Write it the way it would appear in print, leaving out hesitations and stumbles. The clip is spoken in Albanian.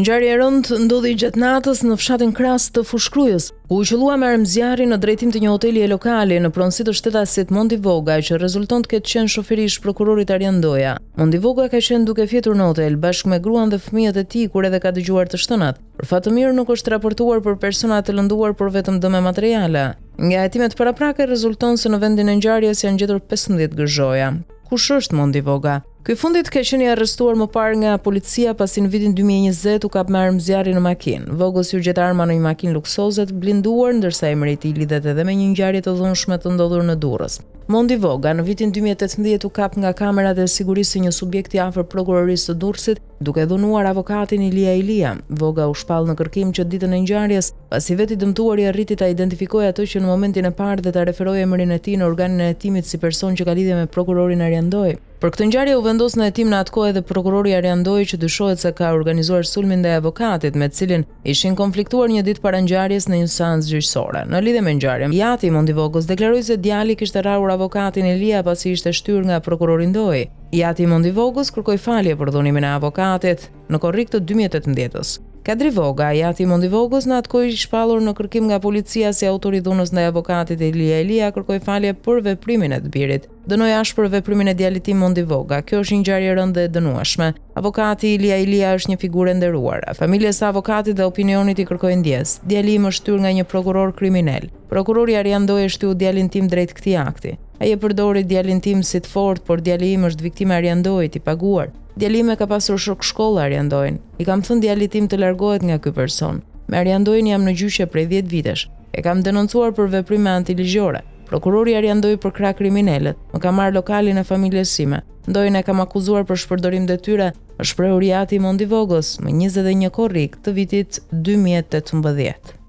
Ngjarja e rëndë ndodhi gjatë natës në fshatin Krastë të Fushë-Krujës, ku u qëllua me armë zjarri në drejtim të një hoteli e lokali në pronësi të shtetasit Mondi Voga, që rezulton të ketë qenë shoferi i ish-prokurorit Arjan Ndoja. Mondi Voga ka qenë duke fjetur në hotel bashkë me gruan dhe fëmijët e tij kur edhe ka dëgjuar të shtënat. Për fat të mirë nuk është raportuar për persona të lënduar, por vetëm dëme materiale. Nga hetimet paraprake rezulton se në vendin e ngjarjes janë gjetur 15 gëzhoja. Kush është Mondi Voga? Ky i fundit ka qenë i arrestuar më parë nga policia pasi në vitin 2020 u kap me armë zjarri në makinë. Vogës iu gjet arma në një makinë luksoze të blinduar, ndërsa emri i tij lidhet edhe me një ngjarje të dhunshme të ndodhur në Durrës. Mondi Voga në vitin 2018 u kap nga kamerat e sigurisë së një subjekti afër prokurorisë së Durrësit, duke dhunuar avokatin Ilia Ilia. Voga u shpall në kërkim që ditën e ngjarjes, pasi vetë i dëmtuari arriti ta identifikojë atë që në momentin e parë dhe ta referojë emrin e tij në organin e hetimit si person që ka lidhje me prokurorin Arjan Ndoj. Për këtë ngjarje u vendos në hetim në atë kohë edhe prokurori Arjan Ndoj që dyshohet se ka organizuar sulmin ndaj avokatit, me të cilin ishin konfliktuar një ditë para ngjarjes në një seancë gjyqësore. Në lidhje me ngjarjen, i ati i Mondi Vogës deklaroi se djali kishte rrahur avokatin Ilia pasi ishte shtyrë nga prokurori Ndoj. I ati i Mondi Vogës kërkoi falje për dhunimin e avokatit në korrik të 2018-ës. Kadri Voga, i ati i Mondi Vogës, në atë kohë i shpallur në kërkim nga policia si autor i dhunës ndaj avokatit Ilia Ilia, kërkoi falje për veprimin e të birit. Dënoj ashpër veprimin e djalit tim Mondi Voga. Kjo është një ngjarje e rëndë dhe e dënueshme. Avokati Ilia Ilia është një figurë e nderuar. Familjes së avokatit dhe opinionit i kërkoj ndjesë. Djali im është shtyrë nga një prokuror kriminal. Prokurori Arjan Ndoj e shtyu djalin tim drejt këtij akti. Ai e përdori djalin tim si të fortë, por djali im është viktimë e Arjan Ndojit, i paguar. Djali im e ka pasur shok shkolle Arjan Ndojin. I kam thënë djalit tim të largohet nga ky person. Me Arjan Ndojin jam në gjyqe prej 10 vitesh. E kam denoncuar për veprime antiligjore. Prokurori Arjan Ndoj përkrah kriminelët, më ka marrë lokalin e familjes sime. Ndojin e kam akuzuar për shpërdorim detyre, është shprehur i ati i Mondi Vogës, më 21 korrik të vitit 2018.